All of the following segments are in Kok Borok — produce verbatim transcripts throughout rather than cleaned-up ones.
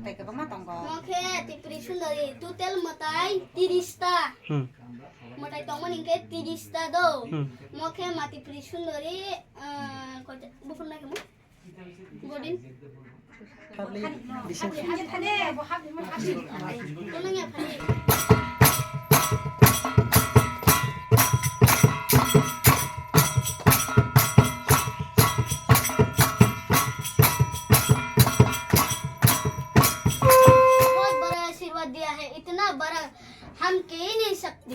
Tei kwbangma tongo. Mo khe Tripuri Sundari total mwtai tiris ta. Hmm. Mwtai tongmani hwnkhe tiris ta do. Hmm. Mo khe ma Tripuri Sundari, ah, koita, buphuru nai khe mo? Godin. Phabli bising. Ano ya, phai. बहुत बड़ा आशीर्वाद दिया है, इतना बड़ा हम कह ही नहीं सकते।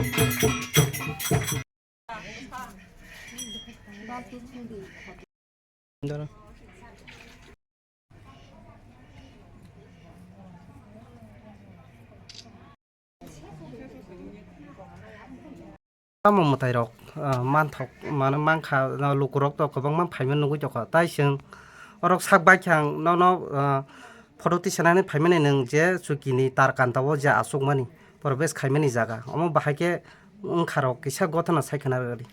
Tamo mwtai rok, ah, manthok, mane mankha, ah, lukurok to kwbangma phaima nugwi tongkha. Tai chwng orok sak baikha ang nono, ah, photo tisanani phaimani nwng je chukini tar kanta o je achukmani, probesh khaimani jaga. Omo bahai khe wngkha rok kisa gothana sai khwna rwdi.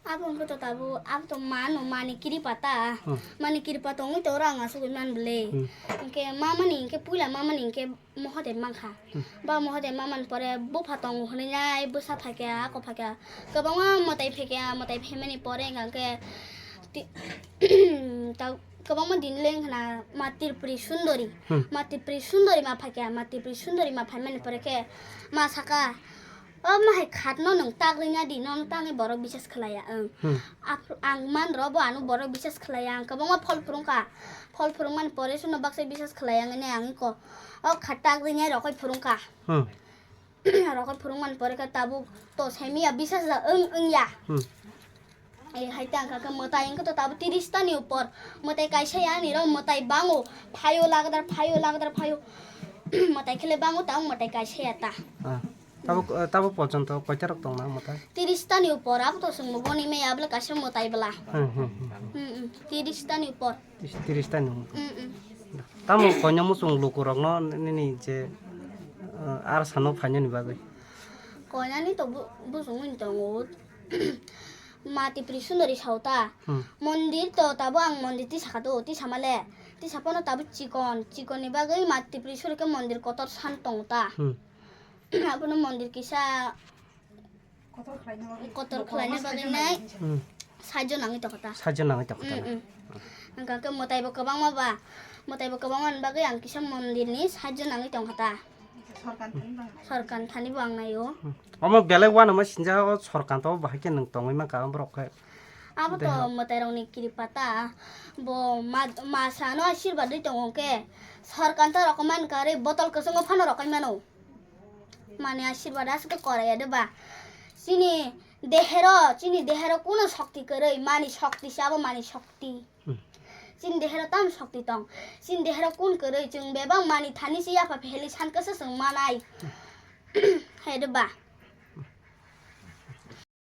Abo wngkhe to tabuk, abo to mano mani kiripa ta. Hmm. Mani kiripa tongwi to oro ang asugwi man bwle. Hmm. Hwnkhe mamani hwnkhe puila mamani hwnkhe Mohoder mankha. Hmm. Ba Mohoder mamani pore bupha tongo hwnwi nai bwsa phaikha, ako phaikha. Kwbangma mwtai phaikha, mwtai phaimani pore hwnkha khe ti-, ta-, kwbangma din le wngkha na ma Tripuri Sundori. Hmm. Ma Tripuri Sundori ma phaikha, ma Tripuri Sundori ma phaimani pore khe ma saka, "O ma hai khatno nwng tagwi na di, nono tangwi borok bisas khlaiya." Ang, hmm, aphru-, ang man rw bo ano borok bisas khlaiya, ang kwbangma phol phwrwngkha. Phol phwrwngmani pore chwngno baksa bisas khlaiya hwnwi ang iko o kha tagwi nai rokoi phwrwngkha. Hmm. Rokoi phwrwngmani pore khe tabuk to saimiya bisas da wng wngya. Hmm. Ei hai tang kha khe mwtai wngkhe to tabuk tiris ta ni upor. Mwtai kaisa ya ani rok mwtai bango. Phaio lagdar, phaio lagdar, phaio. Mwtai khele bango tabuk mwtai kaisa ya ta. Ah. Tabuk, eh, tabuk porjonto koita rok tong na mwtai? Tiris ta ni upor, abo to chwng bo goni maya, abole kaisa mwtai bwla. Hmm, hmm, hmm. Hmm, hmm. Tiris ta ni upor. Tis-, tiris ta ni upor. Hmm, hmm. Tamo koina muchung luku rokno nini je, eh, ar sano phainani bagwi? Koinani to bu-, buchung wng tongo. Ma Tripuri Sundori sao ta. Hmm. Mondir to tabo ang mondir tisa kha do, tisa male. Tisa pono tabo chikon, chikon ni bagwi ma Tripuri Sundori khe mondir kotor san tongo ta. Hmm. Abono mondir kisa kotor khlaina bagwi nai. Hmm. Saijo nangwi tongkha ta. Saijo nangwi tongkha ta. Mm, mm. Hwnkha khe mwtai bo kwbangma ba, mwtai bo kwbangma ni bagwi ang kisa mondir ni saijo nangwi tongkha ta. Sorkan thani bo ang naio. Hmm. Omo belai uanama sinjak o sorkan to bahai khe nwng tongwi mankha borok khe. Abo to mwtai rokni kiripa ta. Bo ma, ma sano asirwad ri tongo khe sorkan to rokomani karwi botol kwchwngo phano rokai mano. Mani asirwad aswk khe koraya de ba. Chini dehero, chini dehero kuno shokti kwrwi, mani shokti se abo mani shokti. Hmm. Chini dehero tamo shokti tong. Chini dehero kun kwrwi, chwng bebak mani thani se yapha pheli san kasa chwng manai. Hai de ba.